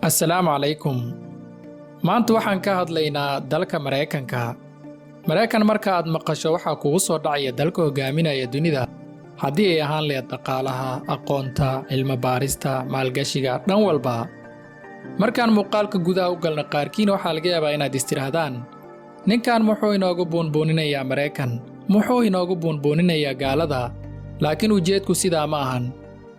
Assalaamu calaykum. Maanta waxaan ka hadlaynaa dalka Maraykanka. Maraykan marka aad maqasho, waxaa kugu soo dhacaya dalka hogaaminaya dunida, haddii ay ahaan lahayd dhaqaalaha, aqoonta, cilmi baarista, maalgashiga, dhan walba. Markaan muuqaalka gudaha u galna, qaarkiin waxaa laga yaabaa inaad istidhaahdaan, "Ninkan muxuu inoogu buunbuuninayaa Maraykan? Muxuu inoogu buunbuuninayaa gaalada?" Laakiin ujeedku sidaa ma ahan.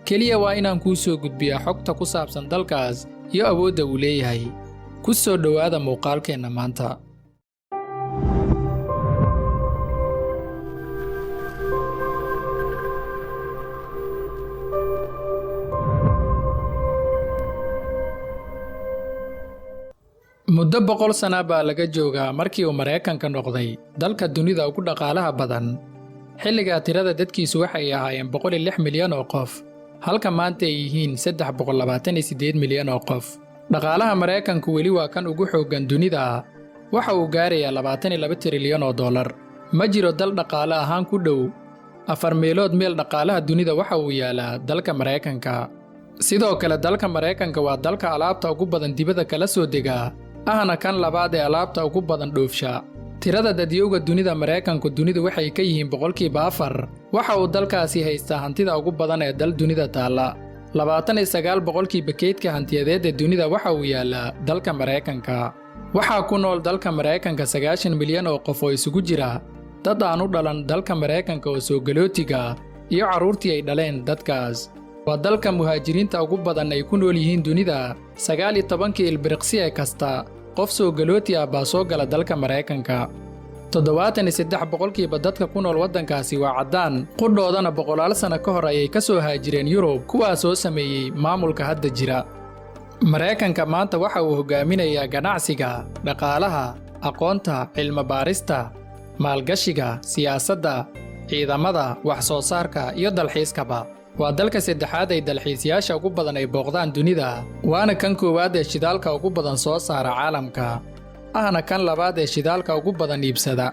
Keliya waa inaan kuu soo gudbiyaa xogta ku saabsan dalkaas iyo awoodda uu leeyahay. Ku soo dhowaada muuqaalkeenna maanta. Muddo 100 sana baa laga joogaa markii uu Maraykanka noqday dalka dunida ugu dhaqaalaha badan. Xilligaa tirada dadkiisu waxay ahaayeen 106 milyan oo qof, halka maanta ay yihiin 328 milyan oo qof. Dhaqaalaha Maraykanku weli waa kan ugu xooggan dunida. Waxa uu gaarayaa 22 trilyan oo dollar. Ma jiro dal dhaqaale ahaan ku dhow. Afar meelood meel dhaqaalaha dunida waxa uu yaalaa dalka Maraykanka. Sidoo kale, dalka Maraykanka waa dalka alaabta ugu badan dibadda kala soo degaa, ahna kan labaad ee alaabta ugu badan dhoofsha. Tirada dadyowga dunida, Maraykanku dunidu waxay ka yihiin 4%. Waxa uu dalkaasi haystaa hantida ugu badan ee dal dunida taalla. 29% keydka hantiyadeed ee dunida waxa uu yaalaa dalka Maraykanka. Waxaa ku nool dalka Maraykanka 90 milyan oo qof oo isugu jira dad aan u dhalan dalka Maraykanka oo soo galootiga iyo carruurtii ay dhaleen dadkaas. Waa dalka muhaajiriinta ugu badan ay ku nool yihiin dunida. 19-kii ilbiriqsi ee kasta, qof soo galooti ah baa soo gala dalka Maraykanka. 73% dadka ku nool waddankaasi waa caddaan, qudhoodana boqolaal sano ka hor ayay ka soo haajireen Yurub, kuwaasoo sameeyey maamulka hadda jira. Maraykanka maanta waxa uu hogaaminayaa ganacsiga, dhaqaalaha, aqoonta, cilmi-baarista, maalgashiga, siyaasadda, ciidamada, wax soo saarka iyo dalxiiskaba. Waa dalka saddexaad ay dalxiisayaasha ugu badan ay booqdaan dunida, waana kan koowaad ee shidaalka ugu badan soo saara caalamka, ahna kan labaad ee shidaalka ugu badan iibsada.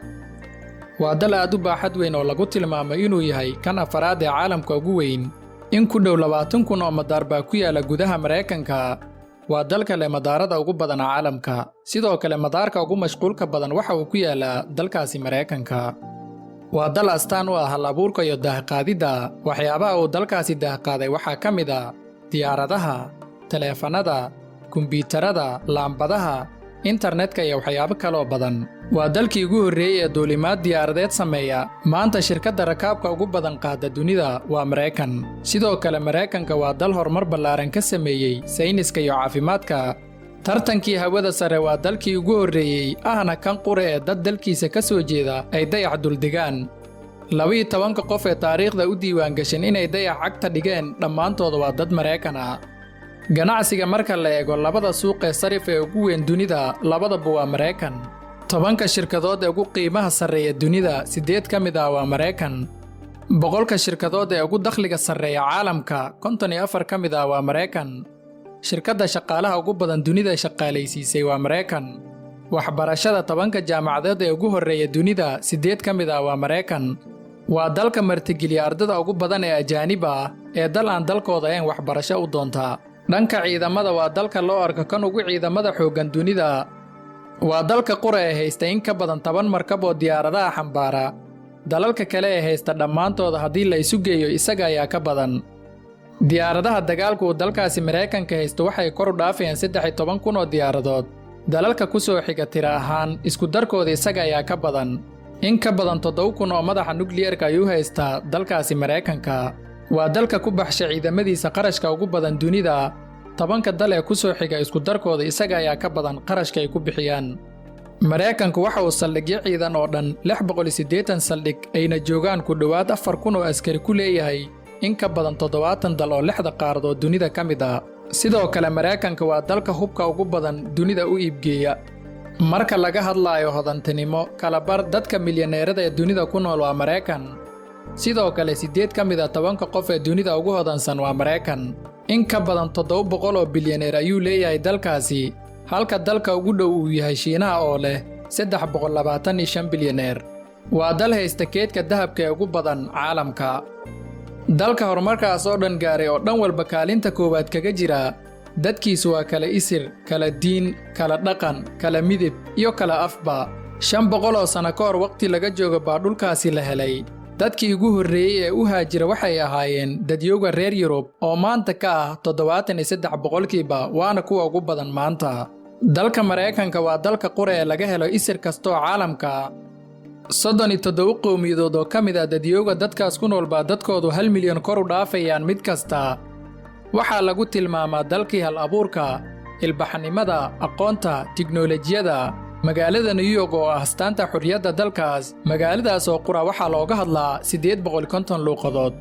Waa dal aad u baaxad weyn oo lagu tilmaamay inuu yahay kan afaraad ee caalamka ugu weyn. In ku dhow 20,000 oo madaar baa ku yaala gudaha Maraykanka. Waa dalka leh madaarada ugu badan caalamka. Sidoo kale, madaarka ugu mashquulka badan waxa uu ku yaalaa dalkaasi Maraykanka. Waa dal astaan u ah hal abuurka iyo daahqaadidda. Waxyaabaha uu dalkaasi daahqaaday waxaa ka mid ah diyaaradaha, taleefannada, kumbiyuutarada, laambadaha, internetka iyo waxyaabo kaloo badan. Waa dalkii ugu horreeyey ee duulimaad diyaaradeed sameeya. Maanta shirkadda rakaabka ugu badan qaada dunida waa Maraykan. Sidoo kale, Maraykanka waa dal horumar ballaaran ka sameeyey sayniska iyo caafimaadka. Tartankii hawada sare waa dalkii ugu horreeyey, ahna kan qura ee dad dalkiisa ka soo jeeda ay dayax duldegaan. 12-ka qof ee taariikhda u diiwaangashan inay dayax cagta dhigeen, dhammaantooda waa dad Maraykan ah. Ganacsiga marka la eego, labada suuq ee sarif ee ugu weyn dunida labadaba waa Maraykan. 10-ka shirkadood ee ugu qiimaha sarreeya dunida, siddeed ka mid ah waa Maraykan. 100-ka shirkadood ee ugu dakhliga sarreeya caalamka, 54 ka mid ah waa Maraykan. Shirkadda shaqaalaha ugu badan dunida shaqaalaysiisay waa Maraykan. Waxbarashada, 10-ka jaamacadeed ee ugu horreeya dunida, siddeed ka mid ah waa Maraykan. Waa dalka martigeliya ardada ugu badan ee ajaanib ah ee dal aan dalkooda ahayn waxbarasho u doontaa. Dhanka ciidamada, waa dalka loo arko kan ugu ciidamada xooggan dunida. Waa dalka qura ee haysta in ka badan 10 markab oo diyaaradaha xambaara. Dalalka kale ee haysta dhammaantooda haddii la isu geeyo, isaga ayaa ka badan. Diyaaradaha dagaalku uu dalkaasi Maraykanka haysto waxay kor u dhaafayaan 13,000 oo diyaaradood. Dalalka ku soo xiga tira ahaan isku darkooda isaga ayaa ka badan. In ka badan 7,000 oo madaxa nukliyerka ayuu haystaa dalkaasi Maraykanka. Waa dalka ku baxsha ciidamadiisa qarashka ugu badan dunida. 10-ka dal ee ku soo xiga isku darkooda isaga ayaa ka badan qarashka ay ku bixiyaan. Maraykanku waxa uu saldhigyo ciidan oo dhan 680 saldhig, ayna joogaan ku dhowaad 4,000 oo askari, ku leeyahay in ka badan 70 dal oo lixda qaaradood dunida ka mid ah. Sidoo kale, Maraykanka waa dalka hubka ugu badan dunida u iibgeeya. Marka laga hadlaayo hodantinimo, kalabar dadka milyaneerada ee dunida ku nool waa Maraykan. Sidoo kale, siddeed ka mid ah 10-ka qof ee dunida ugu hodansan waa Maraykan. In ka badan 700 oo bilyaneer ayuu leeyahay dalkaasi, halka dalka ugu dhow uu yahay Shiinaha oo leh 325 bilyaneer. Waa dal haysta keydka dahabka ee ugu badan caalamka. Dalka horumarkaas oo dhan gaaray oo dhan walba kaalinta koowaad kaga jira Dadkiisu waa kala isir, kala diin, kala dhaqan, kala midib iyo kala afba. 500 oo sano ka hor waqti laga joogo baa dhulkaasi la helay. Dadkii ugu horreeyey ee u haajira waxay ahaayeen dadyowga reer Yurub oo maanta ka ah 73%, waana kuwa ugu badan maanta. Dalka Maraykanka waa dalka qura ee laga helo isir kasta oo caalamka. 37 qowmiyadood oo ka mid ah dadyowga dadkaas ku nool baa dadkoodu 1 milyan kor u dhaafayaan mid kasta. Waxaa lagu tilmaamaa dalkii hal abuurka, ilbaxnimada, aqoonta, tiknoolajiyada. Magaalada New York oo ah astaanta xorriyadda dalkaas, magaaladaas oo qura waxaa looga hadlaa 850 luuqadood.